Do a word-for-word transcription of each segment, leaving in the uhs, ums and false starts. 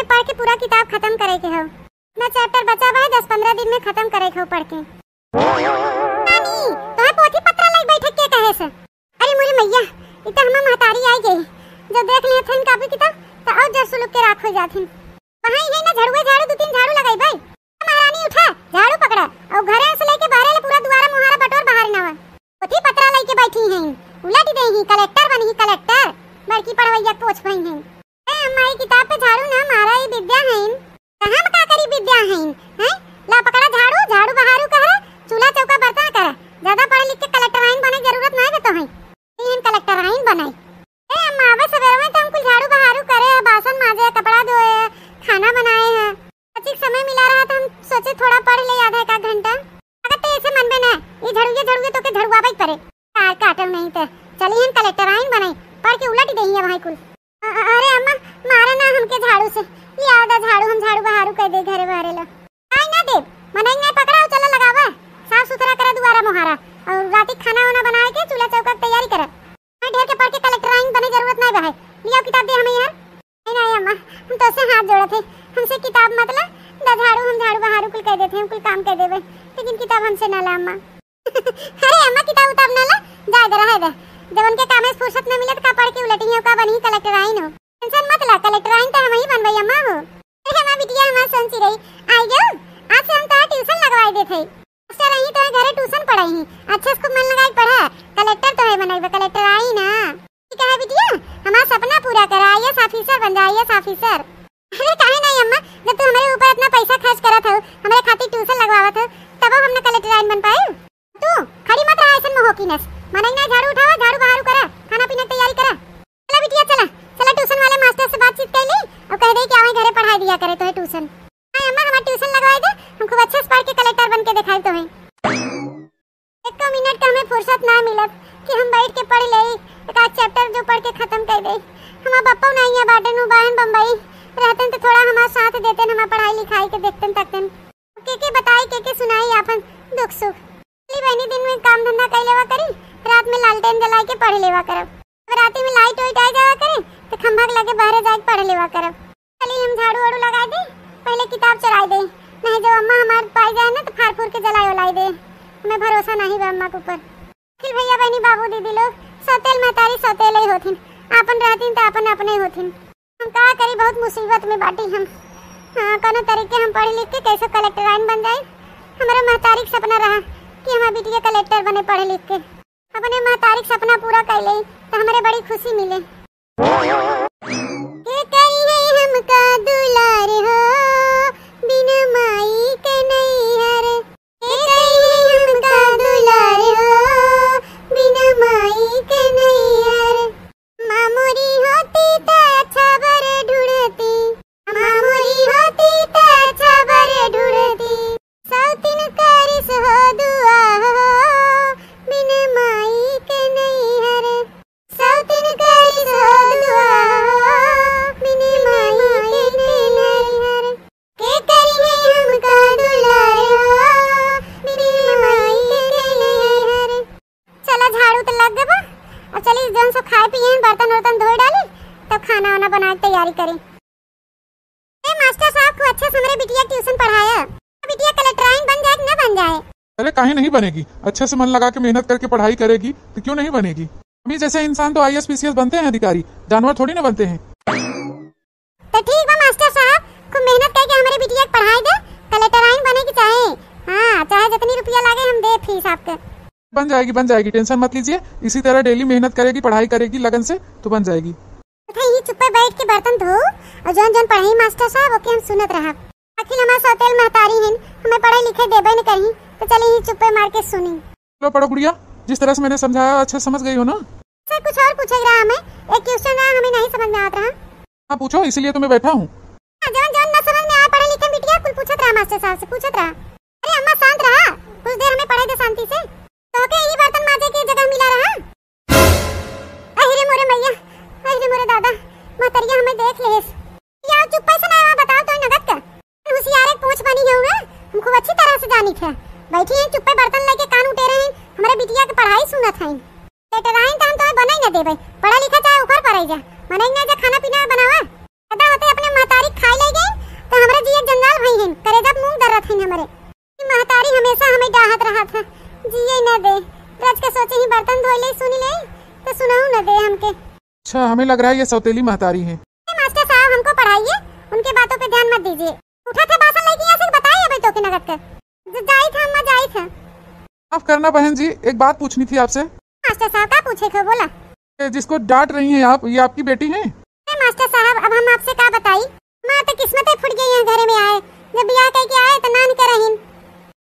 पढ़ के पूरा किताब खतम करे के हौ। ना chapter बचा बा, दस पन्द्रह दिन में खतम करे के हौ पढ़ के। नानी, तोहे पोथी पत्रा लाई बैठे के कहे से? अरे मोरे मैया, ई त हमार महतारी आई गई। जब देख लेत हन कापी किताब, त और जर सुलुक के राख हो जात हन। वहाँ ही है ना, झड़ुए झाड़ू, दू तीन झाड़ू लगाई भाई। महारानी उठा, झाड़ू पकड़ा, और घरे से लेके बाहरे ले पूरा दुआरा मुहारा बटोर बाहर ना आवा। पोथी पत्रा लेके बैठी हैं, उलट दे ही, कलेक्टर बनी ही, कलेक्टर। बड़की पढ़वैया कोच भई हैं। ए अम्मा, ई किताब पे झाड़ू ना मारा, ई विद्या हैं। कहाँ में का करी विद्या हैं, हैं? ला पकड़ा झाड़ू, झाड़ू बहारू कहरा, चूल्हा चौका बर्तन करा। ज्यादा पढ़ लिख के कलेक्टराइन बने जरूरत नहीं बे तोहई। इहन कलेक्टराइन बनाई। ए अम्मा, अबे सवेरे में तो हम कुल झाड़ू बहारू करे हैं, बासन माजे, कपड़ा धोए हैं, खाना बनाए हैं। बच्ची के समय मिला रहा तो हम सोचे थोड़ा पढ़ ले आधा एक आध घंटा। अगर ते ऐसे मन में ना, ये झड़ुए झड़ुए तो के झड़ुआबे पड़े। कार काटम नहीं तो चली हम कलेक्टराइन बनाई, पढ़ के उलट देही है भाई कुल। अ-, अ-, अरे अम्मा, मारा ना हमके झाड़ू से। लिया दा झाड़ू, हम झाड़ू बहारू कह दे घरे बहरे ला। आई ना देव, मनई नहीं पकड़ा, चला लगावा। साफ सुथरा करा दुआरा मोहारा। और राती खाना वाना बनाए के चूल्हा चौका के तैयारी करा। मैं ढेर के पढ़ के कलेक्टराइन बने जरूरत नहीं बा है। लिया किताब दे हमें यार। नहीं, नहीं अम्मा, हम तो से हाथ जोड़त है। हमसे किताब मत ला, दा झाड़ू, हम झाड़ू बहारू कुल कह देते हैं, कुल काम कह देवे, लेकिन किताब हमसे ना ला अम्मा। अरे अम्मा, किताब उताब ना ला, जाए दे, रहे दे। जब उनके कामे से फुर्सत न मिले तो का पढ़ के उलटी है, का बनी कलेक्टराइन हो। टेंशन मत ला, कलेक्टराइन तो हम ही बनबई अम्मा हो। अरे हमार बिटिया हमार सोची रही, आई गयो, आज से हम तोहार ट्यूशन लगवाई देत हई। मास्टर रही तोहे घरे ट्यूशन पढ़ाई ही, अच्छे से खूब मन लगाई के पढ़ा, कलेक्टर तोहे बनइबे, कलेक्टराइन ना। ठीक है बिटिया, हमार सपना पूरा करा, आईएएस ऑफिसर बन जा, आईएएस ऑफिसर। अरे काहे नहीं अम्मा, जब तू हमरे ऊपर इतना पैसा खर्च करत हो, हमरे खातिर ट्यूशन लगवावत हो, तब हम ना कलेक्टराइन बन पाए। तू खड़ी मत रहा ऐसन मोह की नस। मनई ना झाड़ू उठावा, झाड़ू बहारू करा, खाना पीना की तैयारी करा। चला बिटिया चला, चला ट्यूशन वाले मास्टर से बातचीत कर ली और कह दे कि आवे घरे पढ़ाई दिया करे तोहे ट्यूशन। हाँ अम्मा, हमार ट्यूशन लगवाई दे, हम खूब अच्छे से पढ़ के कलेक्टर बन के दिखाई तोहे। एको मिनट का हमें फुर्सत ना मिलत कि हम बैठ के पढ़ लेई, एक आध चैप्टर जो पढ़ के खत्म कर दे। हमार बप्पा नहीं है बाटन, उ बाहन बम्बई रहतन तो थोड़ा हमार साथ देतन, हमार पढ़ाई लिखाई के देखतन तकतन। के के बताई, के के सुनाई आपन दुख सुख। चली बहनी, दिन में काम धंधा कर लेवा करी, रात में लालटेन जला के पढ़ लेवा करब। अब राती में लाइट वाइट आ जावा करे तो खंभा के लगे बहरे जाके पढ़ लेवा करब। चली हम झाड़ू वाड़ू लगा दे, पहले किताब चुराई दे, नहीं जब अम्मा हमार पाई जाए ना तो फाड़ फूर के जलाई उलाई दे। हमें भरोसा नहीं बा अम्मा के ऊपर। अखिल भैया, बहनी, बाबू, दीदी लोग, सौतेल महतारी सौतेल ही होथिन, आपन रहतीन त आपन अपने होथिन। हम का करी, बहुत मुसीबत में बाटी हम। हाँ, कोनो तरीके हम पढ़ लिख के कैसे कलेक्टराइन बन जाई। हमारे महतारी के सपना रहा कि हमार बिटिया कलेक्टर बने पढ़ लिख के। अपने महतारी के सपना पूरा कर ले तो हमारे बड़ी खुशी मिले। के करी है हमका दुलार हो, बिन माई के नैहर। के करी है हमका दुलार हो, बिन माई के नैहर। माँ मोरी होती त अच्छा बर ढूंढती, माँ मोरी होती त अच्छा बर ढूंढती। सौतिन करिस हो दुआ हो, बिन माई के नैहर। सौतिन करिस हो दुआ हो, बिन माई के नैहर। के करी है हमका दुलार हो, बिन माई के नैहर। चला झाड़ू तो लग गबा, अब चली जौन सब खाए पिए हैं, बर्तन उर्तन धोए डाली, तब खाना वाना बनाए के तैयारी करी। ए मास्टर साहब, खूब अच्छे से हमरे बिटिया के ट्यूशन पढ़ाया। बिटिया कलेक्टराइन बन जाए कि ना बन जाए? अरे काहे नहीं बनेगी, अच्छे से मन लगा के मेहनत करके पढ़ाई करेगी तो क्यों नहीं बनेगी? हमी जैसे इंसान तो आईएएस पीसीएस बनते हैं अधिकारी, जानवर थोड़ी ना बनते हैं। तो ठीक बा मास्टर साहब, खूब मेहनत करके हमरे बिटिया के पढ़ाई दे, कलेक्टराइन बने के चाहे। हाँ, चाहे जितनी रुपया लागे हम दे फीस आपके। बन जाएगी, बन जाएगी, टेंशन मत लीजिए। इसी तरह डेली मेहनत करेगी, पढ़ाई करेगी लगन से, तो बन जाएगी। अच्छा, यही चुप्पे बैठ के बर्तन धो और जौन जौन पढ़ाई मास्टर साहब, ओके हम सुनत रहब। आखिर हमार सौतेल महतारी हिन, हमें पढ़े लिखे देबे न करी, तो चली यही चुप्पे मार के सुनी। लो पढ़ो गुड़िया, जिस तरह से मैंने समझाया, अच्छा समझ गई हो ना? सर, कुछ और पूछे रहा हमें, एक क्वेश्चन रहा, हमें नहीं समझ में आत रहा। हाँ पूछो, इसीलिए तो मैं बैठा हूँ। हाँ, जौन जौन न समझ में आए पढ़े लिखे बिटिया, कुल पूछत रहा मास्टर साहब से, पूछत रहा। अरे अम्मा शांत रहा, कुछ देर हमें पढ़े दे शांति से। तो के यही बर्तन माजे के जगह मिला रहा। अहि रे मोरे मैया, अहि रे मोरे दादा, महतरिया हमें देख लेस। या चुप्पे से ना बताओ तो नगद का। होशियार एक पूछ बनी है हुए, हम खूब अच्छी तरह से जानी थे। बैठी हैं चुप्पे बर्तन लेके कान उठे रहे हैं, हमारे बिटिया के पढ़ाई सुनत हैं। लेटराइन तो हम तो बने न देबे, पढ़ा लिखा चाहे उखर पड़े जा, मने ना जा खाना पीना बनावा। पता होते अपने महतारी खाई ले गे, अच्छा, हमें लग रहा है ये सौतेली महतारी है। ए, मास्टर साहब, हमको पढ़ाइए, उनके बातों पे ध्यान मत दीजिए। उठा थे बासन लेके यहाँ से, बताइए भाई तो के नगद के। ज-, जाई थे अम्मा, जाई थे। माफ करना बहन जी, एक बात पूछनी थी आपसे। मास्टर साहब, का पूछे थे, बोला। ये जिसको डांट रही हैं आप, ये आपकी बेटी है? ए, मास्टर साहब, अब हम आपसे का बताई, हमार तो किस्मत ही फूट गई है घरे में आए। जब बियाह कह के आए तो नान के रहीन,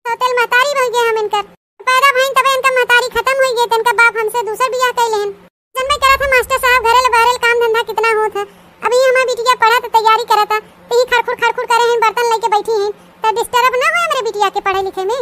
सौतेल महतारी बन गए हम इनकर। पैदा भइन तबे इनका महतारी खत्म हुई गई, तो इनका बाप हमसे दूसर बियाह कह लेहन। जन मैं करा था मास्टर साहब, घरे ले बहरे ले काम धंधा कितना होत है। अभी हमार बिटिया पढ़ा तो तैयारी करा था, तो ही खड़खुड़ खड़खुड़ करे हैं, बर्तन लेके बैठी हैं, तो डिस्टर्ब ना हो हमारे बिटिया के पढ़े लिखे में।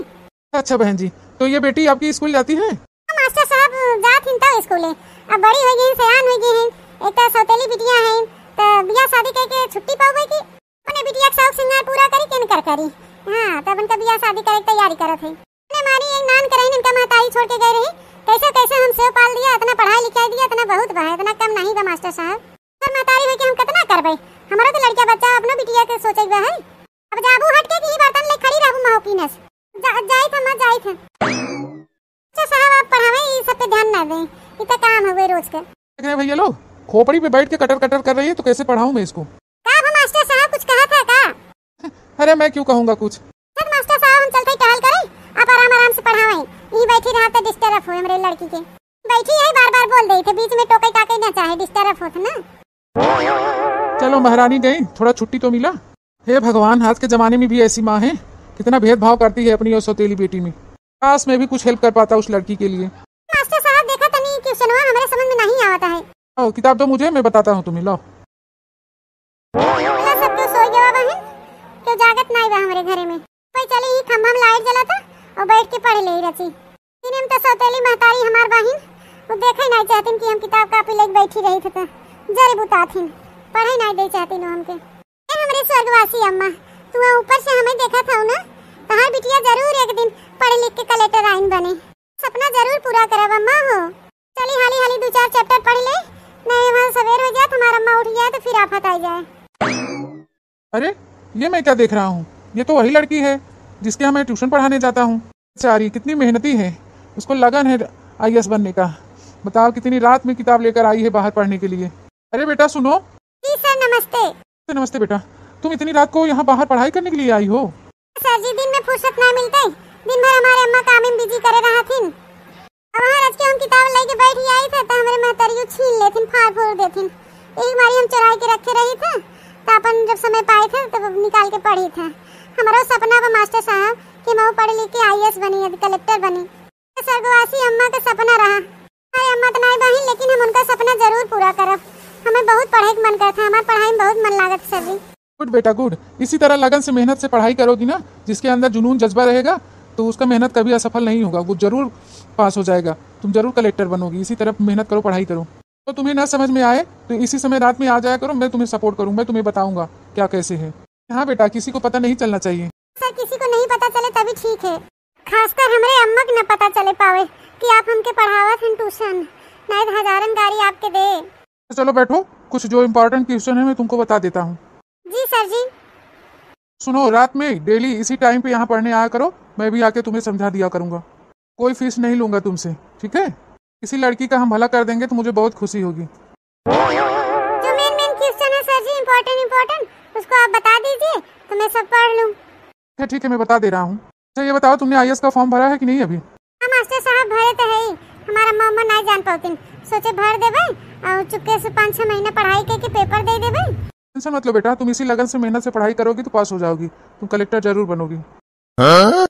अच्छा बहन जी, तो ये बेटी आपकी स्कूल जाती है? हाँ मास्टर साहब, जात हिन तो स्कूले। अब बड़ी हो गई, सयान हो गई हैं, एक तो सौतेली बिटिया हैं, तो बियाह शादी करके छुट्टी पावे की अपने बिटिया के शौक सिंगार पूरा करी के इनकर करी। हाँ, तब इनका बियाह शादी करे के तैयारी करत है। अपने मारी एक नान के रहीन, इनका महतारी छोड़ के गए रही। कैसे कैसे हम सेव पाल दिया, इतना पढ़ाई लिखाई दिया, इतना बहुत बा, इतना कम नहीं बा मास्टर साहब। सर महतारी होके हम कितना करबे? हमारा तो लड़का बच्चा, अपना बिटिया के सोचे के बा है। अब जाबू हट के कि बर्तन ले खड़ी रहबू महोकिनस। जा, जाई था, मैं जाई था। अच्छा साहब, आप पढ़ावे, ये सब पे ध्यान ना दें, ये तो काम हवे रोज के। देख रहे भैया लोग, खोपड़ी पे बैठ के कटर कटर कर रही है, तो कैसे पढ़ाऊं मैं इसको? का हो मास्टर साहब, कुछ कहा था का? अरे मैं क्यों कहूँगा कुछ। सर मास्टर साहब, हम चलते ही टहल करे, आप आराम आराम से पढ़ावे। ये बैठी रहा तो डिस्टर्ब हो हमरे लड़की के। बैठी है, बार बार बोल दे थे, बीच में टोके टाके ना चाहे, डिस्टर्ब होत ना। चलो महारानी गई, थोड़ा छुट्टी तो मिला। हे भगवान, आज के जमाने में भी ऐसी माँ है, कितना भेदभाव करती है अपनी और सौतेली बेटी में। काश मैं भी कुछ हेल्प कर पाता उस लड़की के लिए। मास्टर साहब, देखा तनी क्वेश्चनवा हमरे समझ में नहीं आवता है। आओ, किताब दो मुझे, मैं बताता हूँ तुम्हें, लाओ। अल्लाह, सब क्यों सोई गवा बहिन? क्यों जागत नहीं बा हमरे घरे में? कोई चली ही खम्भा में लाइट जला था और बैठ के पढ़ ले रची। इन्हें तो सौतेली महतारी हमार बहिन, वो देखे नहीं चाहतीन कि हम किताब कॉपी लेके बैठी रही थे तो जरे बुताथिन, पढ़े नहीं दे चाहतीन वो हमके। ए हमरे स्वर्गवासी अम्मा, तू ऊपर से हमें देखा था ना, तहार बिटिया जरूर एक दिन पढ़ लिख के कलेक्टर आइन बने। सपना जरूर पूरा करब अम्मा हो। चली हाली हाली दो चार चैप्टर पढ़ ले, नहीं वहाँ सवेर हो जाए, हमार अम्मा उठ जाए तो फिर आफत आ जाए। अरे, ये मैं क्या देख रहा हूँ? ये तो वही लड़की है जिसके यहाँ मैं ट्यूशन पढ़ाने जाता हूँ। बेचारी कितनी मेहनती है, उसको लगन है आईएएस बनने का। बताओ, कितनी रात में किताब लेकर आई है बाहर पढ़ने के लिए। अरे बेटा, सुनो। जी सर, नमस्ते। नमस्ते बेटा, तुम इतनी रात को यहाँ बाहर पढ़ाई करने के लिए आई हो? सर जी, दिन में फुर्सत ना मिलते, दिन भर हमारे अम्मा काम में बिजी करे रहा थिन। अब वहाँ रच के हम किताब लेके बैठ जाई थे, तो हमरे महतरियो छीन लेथिन, फाड़ फोड़ देथिन। यही मारी हम चुराई के रखे रही थे, तो अपन जब समय पाए थे, तब निकाल के पढ़ी थे। हमारो सपना बा मास्टर साहब कि हम पढ़ लिख के आईएएस बनी, अब कलेक्टर बनी। तो स्वर्गवासी अम्मा का सपना रहा। अरे अम्मा तो नहीं बहिन, लेकिन हम उनका सपना जरूर पूरा करब। हमें बहुत पढ़े के मन करता है, हमार पढ़ाई में बहुत मन लागत सर जी। गुड बेटा, गुड। इसी तरह लगन से, मेहनत से पढ़ाई करोगी ना, जिसके अंदर जुनून, जज्बा रहेगा, तो उसका मेहनत कभी असफल नहीं होगा, वो जरूर पास हो जाएगा। तुम जरूर कलेक्टर बनोगी। इसी तरह मेहनत करो, पढ़ाई करो। तो तुम्हें ना समझ में आए तो इसी समय रात में आ जाया करो, मैं तुम्हें सपोर्ट करूँ, मैं तुम्हें बताऊंगा क्या कैसे है। हाँ बेटा, किसी को पता नहीं चलना चाहिए। सर, किसी को नहीं पता चले तभी ठीक है, खासकर हमरे अम्मा के न पता चले पावे कि आप हमके पढ़ावत हैं ट्यूशन, नहीं तो हजारन गारी आपके दे। तो चलो बैठो, कुछ जो इम्पोर्टेंट क्वेश्चन है मैं तुमको बता देता हूँ। जी सर जी। सुनो, रात में डेली इसी टाइम पे यहाँ पढ़ने आया करो, मैं भी आके तुम्हें समझा दिया करूँगा। कोई फीस नहीं लूँगा तुमसे, ठीक है? किसी लड़की का हम भला कर देंगे तो मुझे बहुत खुशी होगी। जो मेन मेन क्वेश्चन है सर जी, इम्पोर्टेंट इम्पोर्टेंट, उसको आप बता दीजिए तो मैं सब पढ़ लूँ। ठीक है, ठीक है, मैं बता दे रहा हूँ। अच्छा ये बताओ, तुमने आईएएस का फॉर्म भरा है कि नहीं अभी? हाँ मास्टर साहब, भरे तो है ही, हमार अम्मा उम्मा नहीं जान पावतिन, सोचे भर देबे और चुपके से पाँच छः महीना पढ़ाई करके पेपर दे देबे। टेंशन मत लो बेटा, तुम इसी लगन से, मेहनत से पढ़ाई करोगी तो पास हो जाओगी, तुम कलेक्टर जरूर बनोगी। हाँ?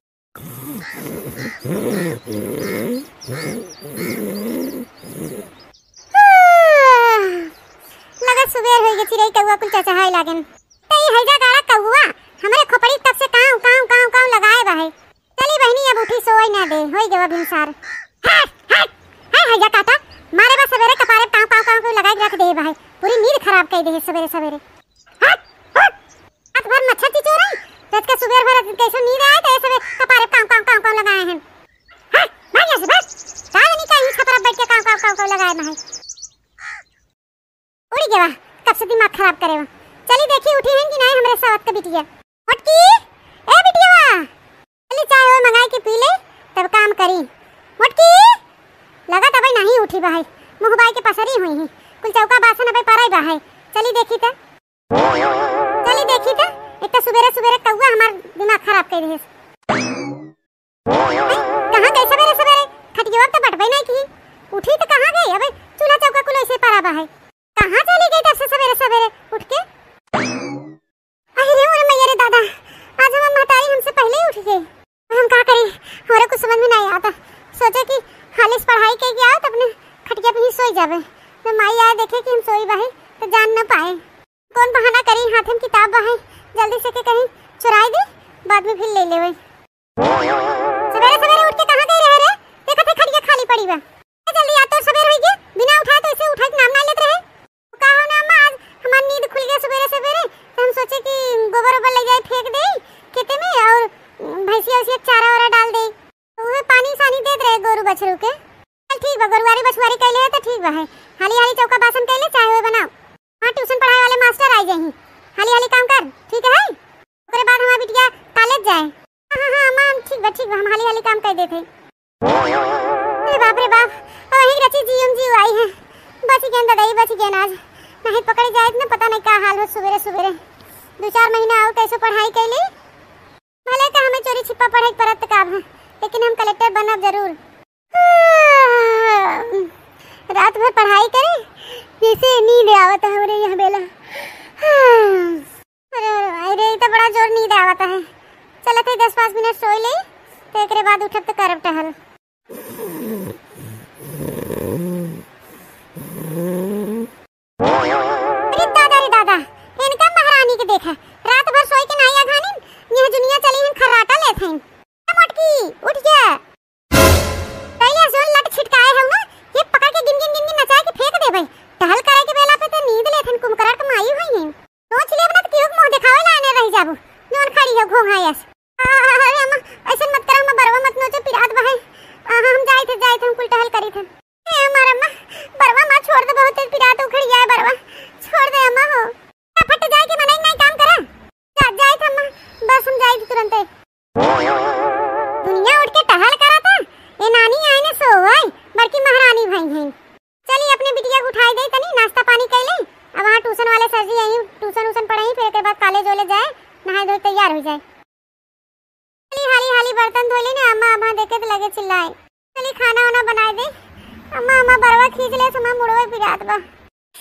लगत सुबेर होई गे, चिरई कौआ कुल चहचहाए लागेन। त ई हैजा गाड़ा कौआ हमरे खोपड़ी तक से कांव, कांव, कांव, कांव लगाए बा है। चली बहिनी, अब उठी, सोए ना दे, होई गवा भिनसार। हट, हट, है हैजा काटा, मारे बा सवेरे कपारे कांव, कांव, कांव, कांव लगाए के रख दे बा है। पूरी नींद खराब कर दे है सवेरे सवेरे। हट, हट। रात भर मच्छर चिचोरे, रात के सुबेर भर कैसे नींद आए, तो ऐसे कपारे कांव, कांव, कांव, कांव लगाए हैं। हट, भाग यहाँ से, भाग। का जानी का ही छपरा बैठ के कांव, कांव, कांव, कांव लगाए बा है। उड़ी गवा, कब से दिमाग खराब करे बा। चली देखी उठी हैं कि नहीं हमरे सावत के बिटिया। मोटकी, ए बिटिया, चली चाय ओय मंगाई के पी ले, तब काम करी। मोटकी, लगत अबे नहीं उठी बा है, मुँह बाई के पसरी हुई है। कुल चौका बासन अबे परइ बा है। चली देखी त, चली देखी त। एक त सुबेरे सुबेरे कौआ हमार दिमाग खराब कइ देहेस। हैं? कहाँ गई सबेरे सबेरे? खटियवा त बटबे नहीं की। उठी त कहाँ गई? अबे चूल्हा चौका कुल ऐसे परा बा है। कहाँ चली गई तब से सबेरे सबेरे उठ के? अरे रे, अरे मैया रे दादा, आज हमार महतारी हमसे पहले ही उठ गई। हम का करी, हमरे कुछ समझ में नहीं आता। सोचे कि हाली से पढ़ाई कइके आओ त अपने खटिया पे ही सोई जाबे। तो माई आए देखे कि हम सोई बाही तो जान न पाए। कौन बहाना करी, हाथ में किताब बाहे, जल्दी से के कहीं चुराई दी, बाद में फिर ले लेवे। सबेरे सबेरे उठ के कहाँ गई रहे रे? देखत है खटिया खाली पड़ी बा। ए, जल्दी आ, तो सबेर होई गए, बिना उठाए तो ऐसे उठाए के नाम ना लेत रहे। का हो ना अम्मा, आज हमार नींद खुल गया सबेरे सबेरे, तो हम सोचे कि गोबर ओबर ले जाए फेंक दे खेते में और भैंसिया उसिया के चारा वारा डाल दे, तो उहे पानी सानी देत रहे गोरू बछरू के। चल ठीक बा, गोरुआरी बछुआरी कैले है तो ठीक बा है। हाली हाली चौका बासन कैले चाहे हुए बनाओ। हाँ, ट्यूशन पढ़ाए वाले मास्टर आई जाही। हाली हाली काम कर, ठीक है? ओकरे बाद हमार बिटिया कॉलेज जाए। हाँ, हाँ, हाँ, अम्मा, हम ठीक बा, ठीक बा, हम हाली हाली काम कर देते। अरे बाप रे बाप, वही रची जीव जीव आई है। बच गए दादा, ये बच गए आज। नहीं पकड़े जाए इतना पता नहीं का हाल हो सुबेरे सुबेरे। दो चार महीना और कैसे पढ़ाई कैली, भले का हमें चोरी छिपा पढ़े के पड़त का अब, लेकिन हम कलेक्टर बनब जरूर। रात भर पढ़ाई करे, जैसे नींद आवत है हमरे यहाँ बेला। अरे, अरे, अरे, ई तो बड़ा जोर नींद आवत है। चलत है दस पाँच मिनट सोई ले, तो एकरे बाद उठब तो करब टहल। अरे दादा रे दादा, इनका महारानी के देखा, रात भर सोई के नाई अघानिन, यह दुनिया चली हन खर्राटा लेत हन। ए मोटकी, उठ जा। कहिया से लट छिटकाए हऊ ना, ये पकड़ के गिन गिन गिन गिन नचा के फेंक देबै। टहल करे के बेला पे तो नींद लेत हन, कुमकरट के माई हुई हैं। नोच लेब ना तो केहू के मुंह देखावे लायक न रह जाबू। जौन खड़ी हो घोंघा यस। आ, अरे अम्मा, ऐसन मत करा, अम्मा, बरवा मत नोचे, पिरात बहे। आ, हम जाइत है, जाइत है, हम कुल टहल करीत है। ए, हमार अम्मा, बरवा माँ छोड़ दे, बहुत तेज पिरात उखड़ गया है बरवा। छोड़ दे अम्मा हो। फट जाए के मनई नहीं काम करा। जा, जाइत है अम्मा, बस हम जाइत तुरंते। दुनिया उठ के टहल करा था। ए नानी आए ने सोवई, बड़की महारानी भई हैं। चली अपने बिटिया के उठाई दे तनी, नाश्ता पानी कर ले। अब वहाँ ट्यूशन वाले सर जी यहीं ट्यूशन उशन पढ़ाई, फिर एकर बाद कॉलेज वॉलेज जाए, नहाए धोए तैयार हो जाए। चली हाली हाली बर्तन धो ले ने, अम्मा अम्मा देखे तो लगे चिल्लाए। चली खाना वाना बनाए दे, अम्मा अम्मा बरवा खींच ले, समय मुड़वे पिरात बा।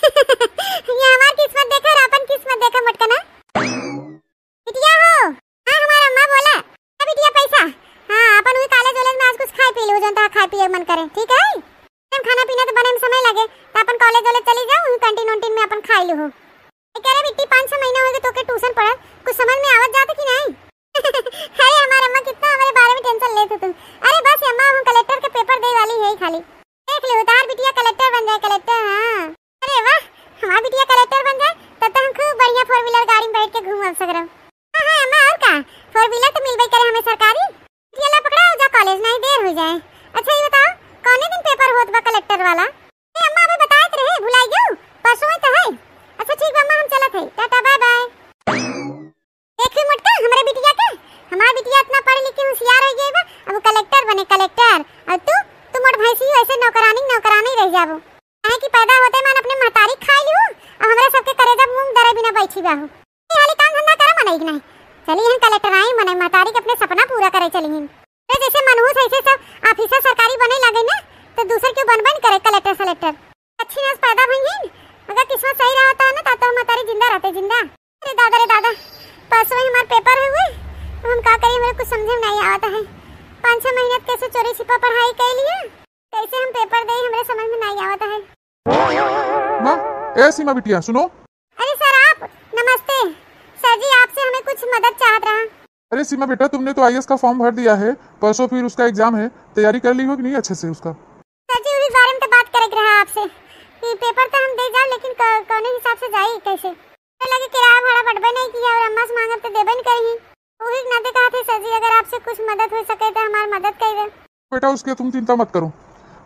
ये हमार किस्मत देखा और अपन किस्मत देखा मटकना। बिटिया हो। हाँ, हमार अम्मा बोला। ए बिटिया पैसा। हाँ, अपन वही कॉलेज वॉलेज में आज कुछ खाए पी लो, जौन तोहार खाए पिए मन करे, ठीक है? हम खाना पीना तो बने में समय लगे, तो अपन कॉलेज वॉलेज चली जाओ, वही कैंटीन वैंटीन में अपन खाई लो हो। ए, कह रहे बिट्टी, पाँच छह महीना हो गए तोके ट्यूशन पढ़त, कुछ समझ में आवत जात कि नहीं? अरे हमार अम्मा कितना हमारे बारे में टेंशन लेत हो तुम। अरे बस अम्मा, हम कलेक्टर के पेपर दे वाली है खाली। देख ले, तोहार बिटिया कलेक्टर बन जाए, कलेक्टर, हाँ। अरे वाह, हमार बिटिया कलेक्टर बन जाए, तब तो हम खूब बढ़िया फोर व्हीलर गाड़ी में बैठ के घूमब सगरो। हाँ, हाँ, अम्मा, और का? फोर व्हीलर तो मिलबे करे हमें सरकारी। बिटिया ला पकड़ा, जा कॉलेज, नहीं देर हो जाए। अच्छा, ये बताओ, कौने दिन पेपर होत बा कलेक्टर वाला? ए, अम्मा, अबे बताए तो रहे, भुलाई गयो, परसों ही तो है। अच्छा, ठीक बा, अम्मा, हम चलत है, टाटा, बाय बाय। देखी मोटका, हमरे बिटिया के, हमार बिटिया इतना पढ़ लिख के होशियार हो गई बा, अब वो कलेक्टर बने, कलेक्टर। और तू, तू मोट भैंसी हो, ऐसे नौकरानी, नौकरानी रह जाबो। काहे कि पैदा होते मान अपने महतारी खाई लियो, और हमरे सबके करेजा मूंग दरे बिना बैठी बाहू। ये हाली काम धंधा करा मनई कि नहीं? चली हन कलेक्टर आई, मनई महतारी के अपने सपना पूरा करे चली हन। अरे जैसे मनहूस ऐसे सब ऑफिसर सरकारी बने लगे ना, तो दूसर क्यों बनबे न करे कलेक्टर सलेक्टर। अच्छी नस पैदा भई हन, अगर किस्मत सही रहता है ना, तब तो महतारी जिंदा रहते, जिंदा। अरे दादा रे दादा, परसों ही हमार पेपर हुए, अब हम का करी, हमरे कुछ समझे में नहीं आवत है। पाँच छह महीने कैसे चोरी छिपा पढ़ाई कर लिया, कैसे हम पेपर दे, हमरे समझ में नहीं आवत है। माँ, ए सीमा बिटिया, सुनो। अरे सर आप, नमस्ते। सर जी, आपसे हमें कुछ मदद चाहत रहा। अरे सीमा बेटा, तुमने तो आईएएस का फॉर्म भर दिया है, परसों फिर उसका एग्जाम है, तैयारी कर ली हो कि नहीं अच्छे से उसका? सर जी, उही बारे में तो बात करे के रहा आपसे कि पेपर तो हम दे जाओ, लेकिन क-, कौने हिसाब से जाई, कैसे? तो लगे किराया भाड़ा बटबे नहीं किया और अम्मा से मांगब तो देबे नहीं करी। उही के नाते कहा थे सर जी, अगर आपसे कुछ मदद हो सके तो हमार मदद कर दे। बेटा, उसके तुम चिंता मत करो,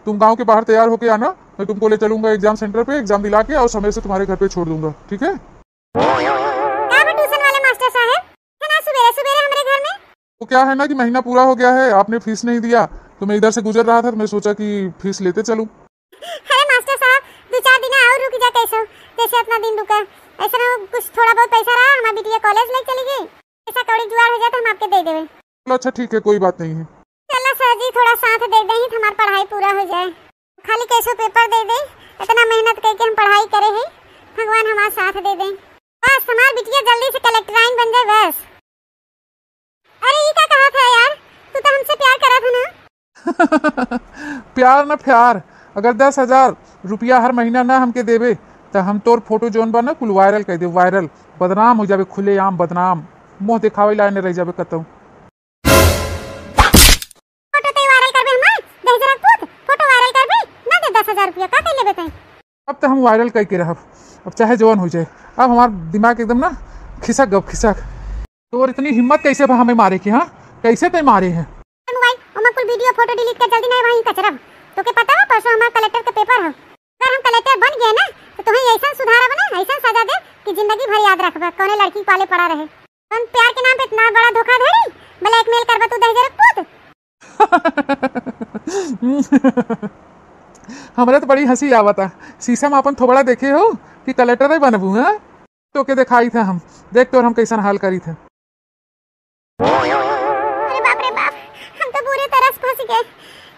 तुम गांव के बाहर तैयार होके आना, मैं तुमको ले चलूंगा एग्जाम सेंटर पे, एग्जाम दिला के और समय से तुम्हारे घर पे छोड़ दूंगा, ठीक है? का बा ट्यूशन वाले मास्टर साहब, इतना सुबेरे सुबेरे हमरे घर में? वो क्या है ना कि महीना पूरा हो गया है, आपने फीस नहीं दिया, तो मैं इधर से गुजर रहा था, तो मैं सोचा कि फीस लेते चलूं। अरे मास्टर साहब, दो चार दिन और रुक जा, कैसे इतना दिन रुका? ऐसा ना हो, कुछ थोड़ा बहुत पैसा रहा, हमार बिटिया कॉलेज लेके चली गई, पैसा कौड़ी जुगाड़ हो जाए तो हम आपके दे देवे। चलो, अच्छा, ठीक है, कोई बात नहीं है। चलो सर जी, थोड़ा साथ दे दें, हमार पढ़ाई पूरा हो जाए। खाली कैसो पेपर दे दे, इतना मेहनत करके हम पढ़ाई करे हैं, भगवान हमार साथ दे दे। बस हमार बिटिया जल्दी से कलेक्टराइन बन जाए बस। अरे ई का कहा था यार, तू तो हमसे प्यार करा था ना। प्यार ना प्यार, अगर दस हजार रुपया हर महीना ना हमके देबे तो हम तोर फोटो जौन बा ना कुल वायरल कर दे, वायरल। बदनाम हो जाबे, खुलेआम बदनाम, मुंह देखावे लायक न रह जाबे कतौ। फोटो ते वायरल करबे हमार, दहिजरा पूत, फोटो वायरल करबे, ना दे दस हजार रुपया, का कर लेबे तैं? अब तो हम वायरल करके रहब, अब चाहे जवन हो जाए। अब हमार दिमाग एकदम ना खिसक गब, खिसक। तोर इतनी हिम्मत कैसे बा हमें मारे की, हाँ? कैसे तैं मारे हैं? ए मोबाइल, ओमा कुल वीडियो फोटो डिलीट कर, जल्दी नहीं वहीं कचरब। तोके पता बा परसों हमार कलेक्टर के पेपर हो, अगर हम कलेक्टर बन गए ना तो तुम्हें ऐसा सुधारब ना, ऐसा सजा दे कि जिंदगी भर याद रखबा, कौने लड़की पाले पड़ा रहे। कौन प्यार के नाम पे इतना बड़ा धोखाधड़ी, ब्लैकमेल करबा तू दहिजरा पूत? हमरा तो बड़ी हंसी आवता। शीशा में अपन थोबड़ा देखे हो कि कलेक्टर बनबू, हाँ? तोके देखाई था हम, देख तोर हम कैसन हाल करी था। अरे बाप रे बाप, हम तो बुरे तरह से फंस गए।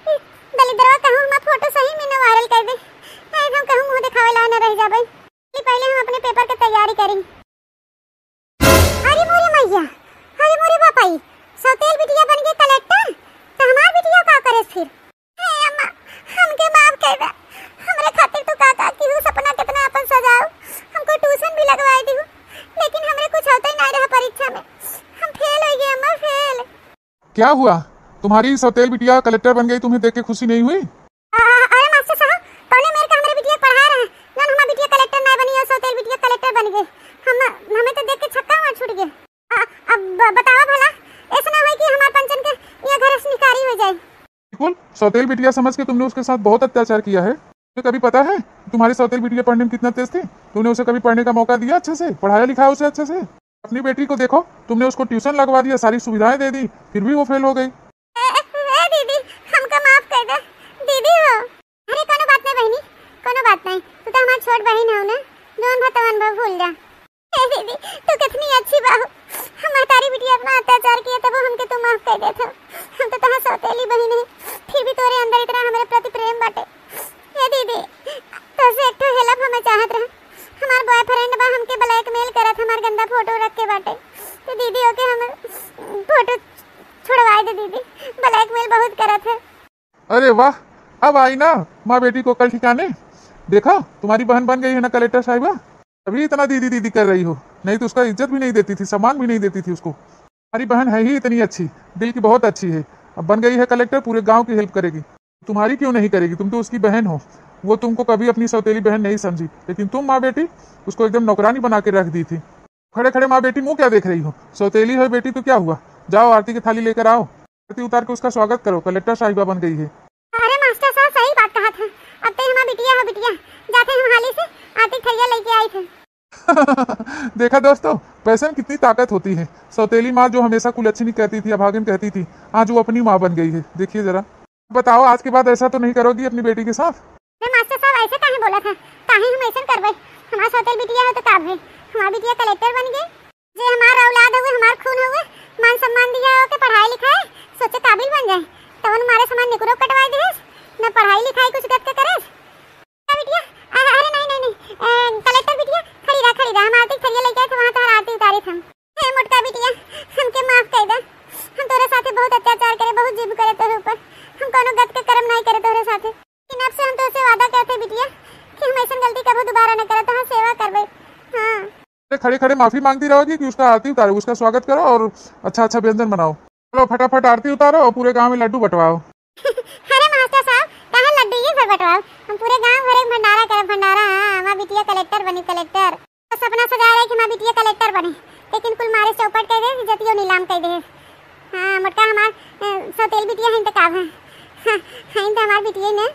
ई दलिद्रवा कहूँ हमार फोटो सही में न वायरल कर दे, नहीं तो हम कहूँ मुंह दिखावे ला न रह जाबे। कि पहले हम अपने पेपर के तैयारी करी। अरे मोरे मैया, अरे मोरे बापाई, सौतेल बिटिया बन गई कलेक्टर, तो हमार बिटिया का करे फिर? हे अम्मा, हमके माफ कर दे। हमरे खातिर तू का का किहू, सपना कितना अपन सजाऊ, हमको ट्यूशन भी लगवाए दिहू, लेकिन हमरे कुछ होते ही नहीं रहा परीक्षा में, हम फेल हो गए अम्मा, फेल। क्या हुआ, तुम्हारी सौतेल बिटिया कलेक्टर बन गई, तुम्हें देख के खुशी नहीं हुई? आ, अरे मास्टर साहब, कौने मेर का हमरे बिटिया पढ़ा रहे हैं, जौन हमार बिटिया कलेक्टर ना बनी और सौतेल बिटिया कलेक्टर बन गई। हम, हमें तो देख के छक्का हुआ छूट गए। आ, अब ब-, बतावा भला, ऐसा ना होई कि हमार पंचन के ये घर से निकारी हो जाए। बिल्कुल, सौतेल बिटिया समझ के तुमने उसके साथ बहुत अत्याचार किया है। तुम्हें कभी पता है तुम्हारी सौतेल बिटिया पढ़ने में कितना तेज थी? तुमने उसे कभी पढ़ने का मौका दिया अच्छे से, पढ़ाया लिखाया उसे अच्छे से? अपनी बेटी को देखो, तुमने उसको ट्यूशन लगवा दिया, सारी सुविधाएं दे दी, फिर भी वो फेल हो गई। ए, ए, ए दीदी, हमका माफ कर दे दीदी हो। अरे कोनो बात नहीं बहिनी, कोनो बात नहीं, तू तो हमार छोट बहिन हो ना, जौन भा तवन भा भूल जा। ए दीदी, तू कितनी अच्छी बाहू, हम महतारी बिटिया इतना अत्याचार किए तब हमके तू माफ कर देत हो। हम तो तोहार सौतेली बहिन है, फिर भी तोरे अंदर इतना हमरे प्रति प्रेम बाटे। ए दीदी, तोसे एक ठो हेल्प हमें चाहत रहा, हमार बॉयफ्रेंड बा हमके ब्लैकमेल करत, हमार गंदा फोटो रख के बाटे, तो दीदी ओके हम फोटो छुड़वाए दे दीदी, ब्लैकमेल बहुत करत है। अरे वाह, अब आई ना माँ बेटी को कल ठिकाने। देखा, तुम्हारी बहन बन गई है ना कलेक्टर साहिबा, तभी इतना दीदी दीदी कर रही हो, नहीं तो उसका इज्जत भी नहीं देती थी, सम्मान भी नहीं देती थी उसको। हमारी बहन है ही इतनी अच्छी, दिल की बहुत अच्छी है, अब बन गई है कलेक्टर, पूरे गांव की हेल्प करेगी। तुम्हारी क्यों नहीं करेगी, तुम तो उसकी बहन हो। वो तुमको कभी अपनी सौतेली बहन नहीं समझी, लेकिन तुम माँ बेटी उसको एकदम नौकरानी बना के रख दी थी। खड़े खड़े माँ बेटी मुंह क्या देख रही हो? सौतेली है बेटी तो क्या हुआ, जाओ आरती की थाली लेकर आओ, आरती उतार के उसका स्वागत करो, कलेक्टर साहिबा बन गई है। अरे मास्टर साहब सही बात कहा था, अब तो हमार बिटिया हो बिटिया, जाते हम हाली से आरती थरिया लेके आई थे। देखा दोस्तों, पैसे में कितनी ताकत होती है। सौतेली माँ जो हमेशा कुलच्छनी कहती थी, अभागिन कहती थी, आज वो अपनी माँ बन गई है। देखिए जरा, बताओ आज के बाद ऐसा तो नहीं करोगी अपनी बेटी के साथ? अरे मास्टर साहब ऐसे काहे बोला था, काहे हम ऐसा करबे? हमार सौतेल बिटिया हो तो का भे, हमार बिटिया कलेक्टर बन गई। जे हमार औलाद हुए, हमार खून हुए, मान सम्मान दिया ओके, पढ़ाई लिखाई, सोचे काबिल बन जाए, तवन मारे समान निकरो कटवाई दिहेस, न पढ़ाई लिखाई कुछ गत के करेस। का बिटिया? अ-, अरे नहीं, नहीं, नहीं, अ, कलेक्टर बिटिया, खड़ी रहा, खड़ी रहा, हम आरती थरिया लेके आए थे, वहाँ तोहर आरती उतारे थे हम। हे मोटका बिटिया, हमके माफ कर दे, हम तोरे साथे बहुत अत्याचार करे, बहुत जुल्म करे तोरे ऊपर, हम कोनो गत के कर्म नहीं करे तोरे साथे। लेकिन अब से हम तोसे वादा करते बिटिया कि हम ऐसन गलती कबो दोबारा न करब, तोहार सेवा करबे। हाँ। अरे खड़े खड़े माफी मांगती रहोगी कि उसका आरती उतारो, उसका स्वागत करो और अच्छा अच्छा व्यंजन बनाओ। चलो फटाफट आरती उतारो और पूरे गांव में लड्डू बंटवाओ। अरे मास्टर साहब, कहाँ लड्डू ये भर बंटवाओ, हम पूरे गांव भरे भंडारा करब, भंडारा। हाँ, हमार बिटिया कलेक्टर बनी, कलेक्टर। सपना सजाए रहे कि हमार बिटिया कलेक्टर बने, लेकिन कुल मारे चौपट कर दे, इज्जतियो नीलाम कर दे। हाँ, मोटका हमार, अ, सौतेल बिटिया है, तो का भा? हाँ, है तो हमार बिटिया ने।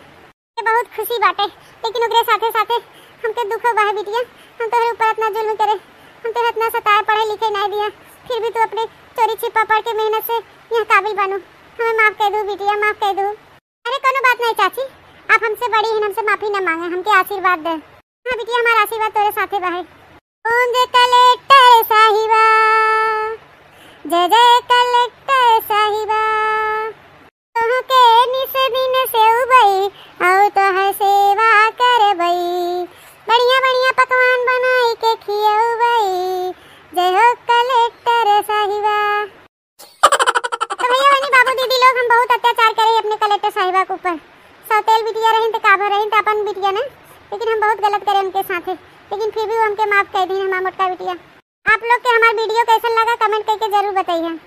के बहुत खुशी बाटे, लेकिन ओकरे साथे साथे हमके दुखो बा है बिटिया। हम तोहरे ऊपर इतना जुल्म करे, हम तोहरे इतना सताए, पढ़े लिखे नहीं दिया, फिर भी तू अपने चोरी छिपा पढ़ के मेहनत से यहाँ काबिल बनू। हमें माफ कर दू बिटिया, माफ कर दू। अरे कोनो बात नहीं चाची, आप हमसे बड़ी हैं, हमसे माफी न मांगे, हमके आशीर्वाद दे। हाँ बिटिया, हमार आशीर्वाद तोरे साथे बा है। ओम जय कलेक्टर साहिबा, जय जय कलेक्टर साहिबा। तोहके निस दिन सेवबई, अउ तोहर सेवा करबई। बढ़िया बढ़िया पकवान बनाई के खियउबई। जय हो कलेक्टर साहिबा। तो भैया बहनी, बाबू दीदी लोग, हम बहुत अत्याचार करे अपने कलेक्टर साहिबा के ऊपर। सौतेल बिटिया रहिन त का भर रहिन त अपन बिटिया ने, लेकिन हम बहुत गलत करे उनके साथे, लेकिन फिर भी वो हमके माफ कर दी हमार मोटका बिटिया। आप लोग के हमार video कैसन लगा, comment करके जरूर बताइए।